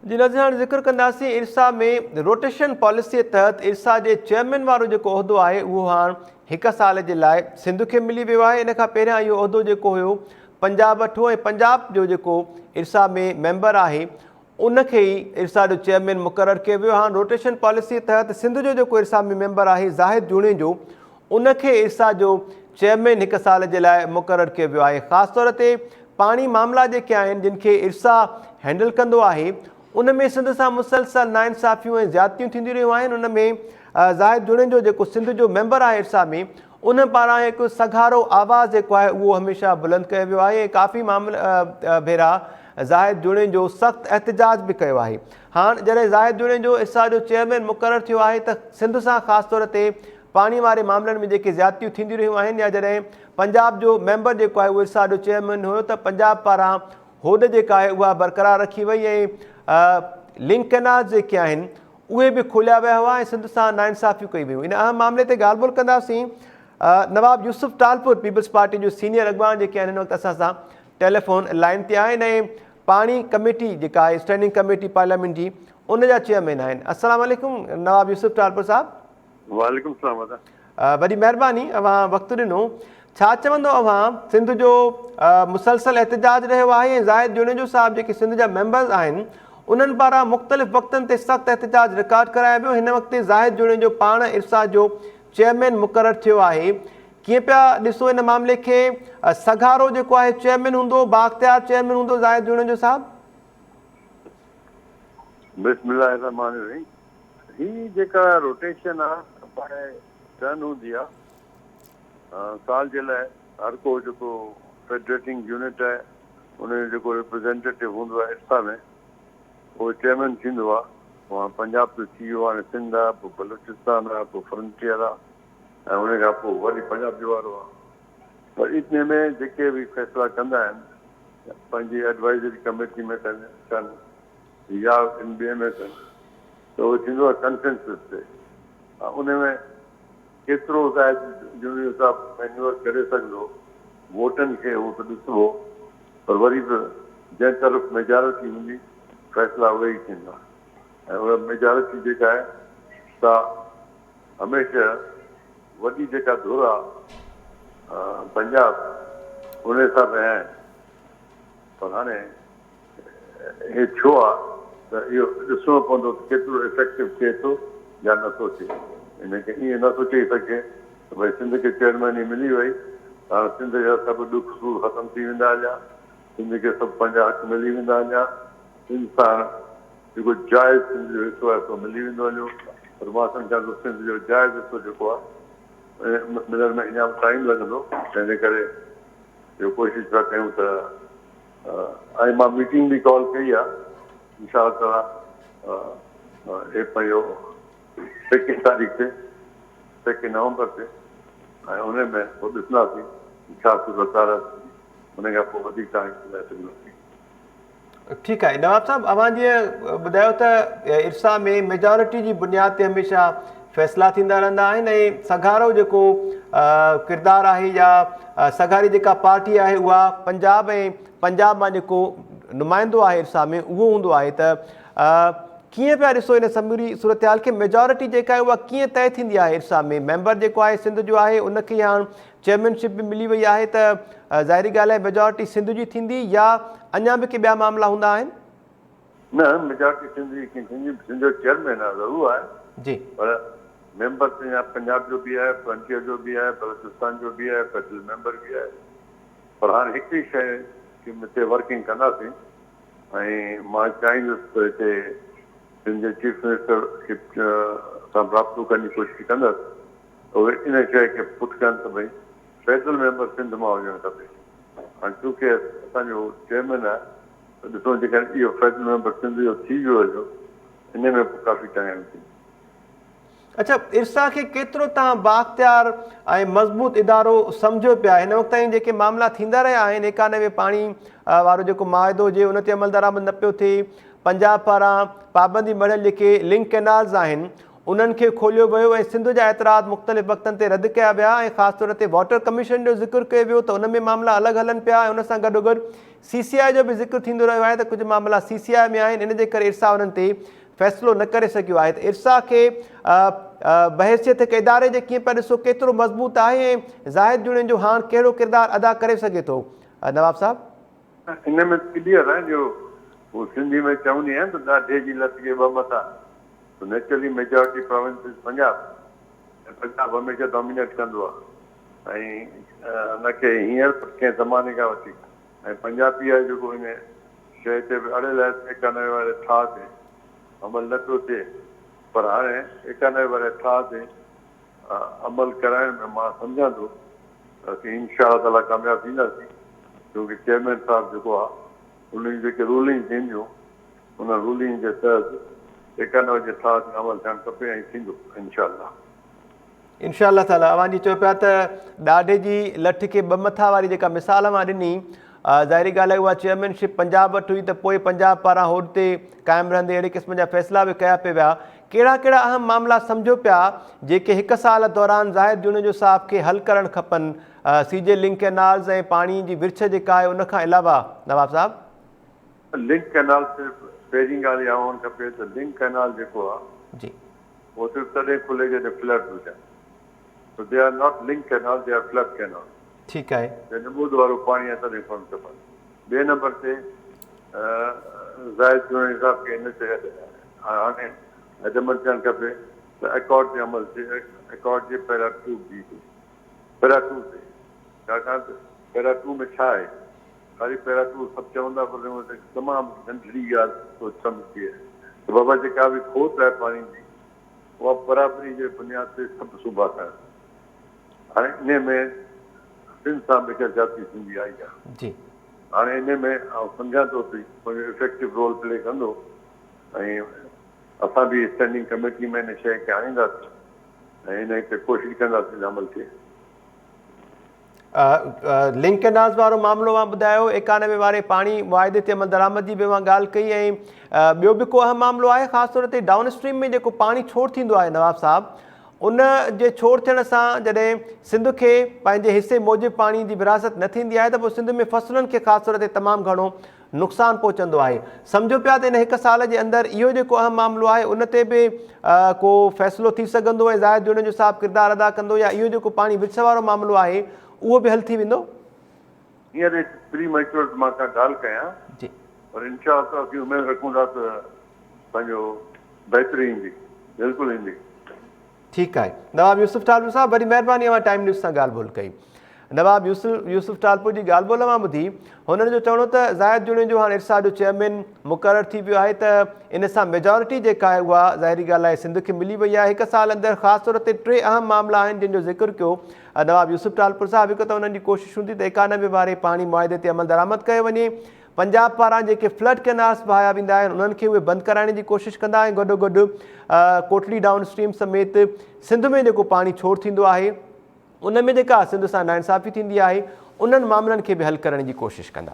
جي ناظرين هاڻي ذڪر ڪنداسين ارسا ۾ روٽيشن پاليسي تحت ارسا جي چيئرمين وارو جيڪو عهدو آهي اهو هاڻ هڪ سال جي لاء سنڌ کي ملي ويو آهي ان کان پهريان اهو عهدو جيڪو هيو پنجاب وٺو ۽ پنجاب جو جيڪو ارسا ۾ ميمبر آهي ان کي ئي ارسا جو چيئرمين مقرر ڪيو ويو هاڻ روٽيشن پاليسي تحت سنڌ جو جيڪو ارسا ۾ ميمبر آهي زاهد جوڻيجو ان کي ارسا جو چيئرمين هڪ سال جي لاء مقرر ڪيو ويو آهي خاص طور تي پاڻي معاملا جيڪي آهن جن کي ارسا هينڊل ڪندو آهي ان ۾ سنڌ سان مسلسل ناانصافيون ۽ زيادتيون ٿينديون رهيون آهن ان ۾ زاهد جوڻيجو جيڪو سنڌ جو ميمبر آهي ارسا ۾ ان پاران هڪ سگهارو آواز جيڪو آهي اهو هميشه بلند ڪيو ويو آهي ۽ ڪافي معاملا ڀيرا زاهد جوڻيجو سخت احتجاج به ڪيو آهي هاڻ جڏهن زاهد جوڻيجو ارسا جو چيئرمين مقرر ٿيو آهي ته سنڌ سان خاص طور تي پاڻي واري معاملن ۾ جيڪي زيادتيون ٿينديون رهيون آهن يا جڏهن پنجاب جو ميمبر جيڪو آهي اهو ارسا جو چيئرمين هيو ته پنجاب پاران هوڏ جيڪا آهي اها برقرار رکي وئي ۽ لنڪ ڪئنالز جيڪي آهن اهي به کوليا ويا هئا ۽ سنڌ سان ناانصافيون ڪئي ويون ان اهم معاملي تي ڳالهه ٻولهه ڪنداسين نواب يوسف ٽالپور پيپلز پارٽي جو سينيئر اڳواڻ جيڪي آهن هن وقت اسان سان ٽيليفون لائن تي آهن ۽ پاڻي ڪميٽي جيڪا آهي اسٽينڊنگ ڪميٽي پارليامينٽ جي ان جا چيئرمين آهن السلام عليڪم نواب يوسف ٽالپر صاحب. وعليڪم السلام ادا. وڏي مهرباني اوهان وقت ڏنو. ڇا چوندو اوهان سنڌ جو مسلسل احتجاج رهيو آهي ۽ زاهد جوڻيجو صاحب جيڪي سنڌ جا ميمبرز آهن انهن پاران مختلف وقتن تي سخت احتجاج رڪارڊ ڪرايو ويو هن وقت زاهد جوڻيجو پاڻ ارسا جو چيئرمين مقرر ٿيو آهي ڪيئن پيا ڏسو ان معاملي کي سگهارو جيڪو آهي چيئرمين هوندو بااختيار چيئرمين هوندو زاهد جوڻيجو صاحب؟ بسم الله الرحمٰن الرحيم هي جيڪا روٽيشن آ باء ٽرن هوندي آ سال جي لاء هر ڪو جيڪو فيڊريٽنگ يونٽ آهي ان جو جيڪو ريپريزينٽيٽو هوندو آهي ارسا ۾ اهو چيئرمين ٿيندو آ پوء پنجاب جو ٿي ويو هاڻي سنڌ آ پوء بلوچستان آ پوء فرنٽيئر آ ۽ ان کان پوء وري پنجاب جو وارو آ پر انهي ۾ جيڪي به فيصلا ڪندا آهن پنهنجي ايڊوائزري ڪميٽي ۾ ڪن يا ڪن ٻئي ۾ ڪن ته اهو ٿيندو آهي ڪنسنسس تي ان ۾ ڪيترو زاهد جوڻيجو صاحب مينيوئر ڪري سگهندو ووٽن کي اهو ته ڏسبو پر وري به جنهن طرف ميجارٽي هوندي فيصلا اهي ئي ٿيندا ۽ اها ميجارٽي جيڪا آهي سا هميشه وڏي جيڪا ڌر آ پنجاب ان سان رهيا آهن پر هاڻي هي ڇو آ ته اهو ڏسڻو پوندو ته ڪيترو افيڪٽو ٿئي ٿو يا نه ٿو ٿئي. ان کي ائين نه ٿو چئي سگهجي ته ڀئي سنڌ کي چيئرميني ملي وئي ته هاڻ سنڌ جا سڀ ڏک سور ختم ٿي ويندا هليا، سنڌ کي سڀ پنهنجا حق ملي ويندا هليا، سنڌ سان جيڪو جائز سنڌ جو حصو آهي سو ملي ويندو هليو پر مان سمجهان ٿو سنڌ جو جائز حصو جيڪو آهي ملڻ ۾ اڃا به ٽائيم لڳندو تنهن جي ڪري اهو ڪوشش پيا ڪيون ته ۽ مان ميٽنگ به ڪال ڪئي آ انشاء الله تعالي هي پنهنجو سيڪنڊ تاريخ تي سيڪنڊ نومبر تي ۽ ان ۾ پوء ڏسنداسين ڇا صورت حال آهي ان کان پوء وڌيڪ توهان کي ٻڌائي سگهنداسين. ٺيڪ آهي نواب صاحب اوهان جيئن ٻڌايو ته ارسا ۾ ميجارٽي جي بنياد تي هميشه فيصلا ٿيندا رهندا آهن ۽ سگهارو جيڪو ڪردار آهي يا سگهاري جيڪا پارٽي آهي اها پنجاب ۽ پنجاب مان جيڪو نمائندو آهي ارسا ۾ اهو هوندو آهي ته ڪيئن پيا ڏسو ان سموري صورتحال کي ميجارٽي جيڪا آهي اها ڪيئن طئي ٿيندي آهي ارسا ۾ ميمبر جيڪو آهي سنڌ جو آهي ان کي هاڻ چيئرمين شپ به ملي وئي آهي ته ظاهري ڳالهه آهي ميجارٽي سنڌ جي ٿيندي يا اڃا به ڪي ٻيا معاملا هوندا آهن؟ نه ميجارٽي سنڌ جي ڪيئن ٿيندي سنڌ جو چيئرمين آهي ضرور آهي جي. پر ميمبر ته يا پنجاب جو به آهي فرنٽيئر جو به آهي بلوچستان جو به آهي فيڊرل ميمبر به آهي پر هاڻي هڪڙي شيء کي هتي ورڪنگ ڪنداسين ۽ مان چاهيندس ته هتي سنڌ جي چيف منسٽر کي سان رابطو ڪرڻ جي ڪوشش ڪندس اهي ان شيء کي پٽ ڪن ته ڀئي فيڊرل ميمبر سنڌ مان هجڻ کپي. هاڻ چونڪه اسان جو چيئرمين آهي ته ڏسو جيڪڏهن اهو فيڊرل ميمبر سنڌ جو ٿي ويو هليو ان ۾ پوء ڪافي چڱايون ٿينديون. اڇا ارسا کي ڪيترو توهان بااختيار ۽ مضبوط ادارو سمجهو پيا؟ هن وقت تائين جيڪي معاملا ٿيندا رهيا آهن 91 پاڻي وارو جيڪو معاهدو هجي ان تي عملدرآمد نه پيو ٿئي، پنجاب پاران پابندي مڙهيل جيڪي لنڪ ڪئنالز آهن انهن کي کوليو ويو ۽ سنڌ جا اعتراض مختلف وقتن تي رد ڪيا ويا ۽ خاص طور تي واٽر ڪميشن جو ذڪر ڪيو ويو ته ان ۾ معاملا الڳ هلن پيا ۽ ان سان گڏوگڏ سي سي آء جو به ذڪر ٿيندو رهيو آهي ته ڪجهه معاملا سي سي آء ۾ آهن ان جي ڪري ارسا انهن تي فيصلو نه ڪري سگهيو آهي ته ارسا کي بحيثيت هڪ اداري جي ڪيئن پيا ڏسو ڪيترو مضبوط آهي ۽ زاهد جوڻيجو هاڻ ڪهڙو ڪردار ادا ڪري سگهي ٿو نواب صاحب؟ ان ۾ ڪليئر آهي جو هو سنڌي ۾ چوندي آهن ته ڏاڍي جي لت کي ٻه مٿا so naturally majority provinces Punjab ۽ Punjab هميشه ڊامينيٽ ڪندو آهي ۽ نه ڪي هينئر پر ڪنهن زماني کان وٺي ۽ پنجابي آهي جيڪو ان شيء تي به اڙيل آهي ته 91 واري ٺاهه تي عمل نه پيو ٿئي پر هاڻي 91 واري ٺاهه تي عمل ڪرائڻ ۾ مان سمجهان ٿو ته اسين انشاء الله تعاليٰ ڪامياب ٿينداسين ڇوڪه چيئرمين صاحب جيڪو آهي ان جون جيڪي رولنگز اينديون ان رولنگ جي تحت 91 جي ٺاهه تي عمل ٿيڻ کپي ۽ ٿيندو انشاء الله. انشاء الله تعالي اوهان جي چئو پيا ته ڏاڍي جي لٺ کي ٻه مٿا واري جيڪا مثال اوهان ڏني ظاهري ڳالهه آهي اها چيئرمين شپ پنجاب وٽ هئي ته پوء پنجاب پاران هوڏ تي قائم رهندي اهڙي قسم جا فيصلا به ڪيا پئي ويا ڪهڙا ڪهڙا اهم معاملا سمجهو پيا جيڪي هڪ سال دوران زاهد جوڻيجو صاحب کي حل ڪرڻ کپن سي جي لنڪ ڪئنالز ۽ پاڻي جي ورڇ جيڪا آهي ان کان علاوه نواب صاحب. لنڪ ڪئنال صرف پهرين ڳالهه اها هئڻ کپي ته لنڪ ڪئنال جيڪو آهي جي. اهو صرف تڏهن کلي جڏهن فلڊ هجن. So they are not link canal they are flood canal. ٺيڪ آهي. جڏهن ٻوڏ وارو پاڻي آهي تڏهن کلڻ کپن. ٻئي نمبر تي زاهد جوڻيجي صاحب کي ان تي هاڻي ايڊمنٽ ٿيڻ کپي ته اڪارڊ تي عمل ٿئي اڪارڊ جي پيرا ٽو بي تي پيرا ٽو تي ڇاڪاڻ ته پيرا ٽو ۾ ڇا آهي خالي پيرا ٽو سڀ چوندا پر ان ۾ تمام ننڍڙي ڳالهه سوچ سمجهه ٿئي ته بابا جيڪا به کوٽ آهي پاڻي جي اها برابري جي بنياد تي سڀ صوبا کڻن. هاڻي انهي ۾ سنڌ سان هميشه زيادتي ٿيندي آئي آهي. جي. هاڻي انهي ۾ آئون سمجهان ٿو ته پنهنجو افيڪٽو رول پلي ڪندو ۽ اسان به اسٽينڊنگ ڪميٽي ۾ ان شيء کي آڻينداسين ۽ انهي تي ڪوشش ڪنداسين ته عمل ٿئي. لنڪ ڪئنالز وارو معاملو اوهان ٻڌايو، 91 واري پاڻي معاهدي تي عملدرآمد جي به اوهان ڳالهه ڪئي ۽ ٻيو به ڪو اهم معاملو آهي خاص طور تي ڊائون اسٽريم ۾ جيڪو پاڻي ڇوڙ ٿيندو آهي نواب صاحب ان جي ڇوڙ ٿيڻ سان جڏهن سنڌ کي پنهنجي حصي موجب پاڻي جي ورهاست نه ٿيندي آهي ته پوء سنڌ ۾ فصلن کي خاص طور تي تمام گهڻو نقصان پهچندو آهي. سمجهو پيا ته ان هڪ سال جي اندر اهو جيڪو اهم معاملو آهي ان تي به ڪو فيصلو ٿي سگهندو ۽ زاهد جوڻيجو صاحب ڪردار ادا ڪندو يا اهو جيڪو پاڻي ورڇ وارو معاملو آهي اهو به حل ٿي ويندو؟ هينئر it's pre mature ته مان ڪا ڳالهه ڪيان جي. پر انشاء الله اسين اميد رکون ٿا ته پنهنجو بهتري ايندي بلڪل ايندي. ٺيڪ آهي نواب يوسف ٽالپر صاحب وڏي مهرباني اوهان ٽائيم نيوز سان ڳالهه ٻولهه ڪئي نواب يوسف يوسف ٽالپر جي ڳالهه ٻولهه اوهان ٻڌي هنن جو چوڻ هو ته زاهد جوڻيجو هاڻ ارسا جو چيئرمين مقرر ٿي ويو آهي ته ان سان ميجارٽي جيڪا آهي اها ظاهري ڳالهه آهي سنڌ کي ملي وئي آهي هڪ سال اندر خاص طور تي ٽي اهم معاملا آهن جن جو ذڪر ڪيو نواب يوسف ٽالپر صاحب هڪ ته انهن جي ڪوشش هوندي ته 91 واري پاڻي معاهدي تي عمل درآمد ڪيو وڃي پنجاب پاران جيڪي فلڊ ڪئنالز وهايا ويندا آهن انهن کي اهي بند ڪرائڻ جي ڪوشش ڪندا ۽ گڏوگڏ ڪوٽڙي ڊائون اسٽريم سميت سنڌ ۾ جيڪو پاڻي ڇوڙ ٿيندو آهي ان ۾ جيڪا سنڌ سان ناانصافي ٿيندي آهي انهن معاملن کي به حل ڪرڻ جي ڪوشش ڪندا.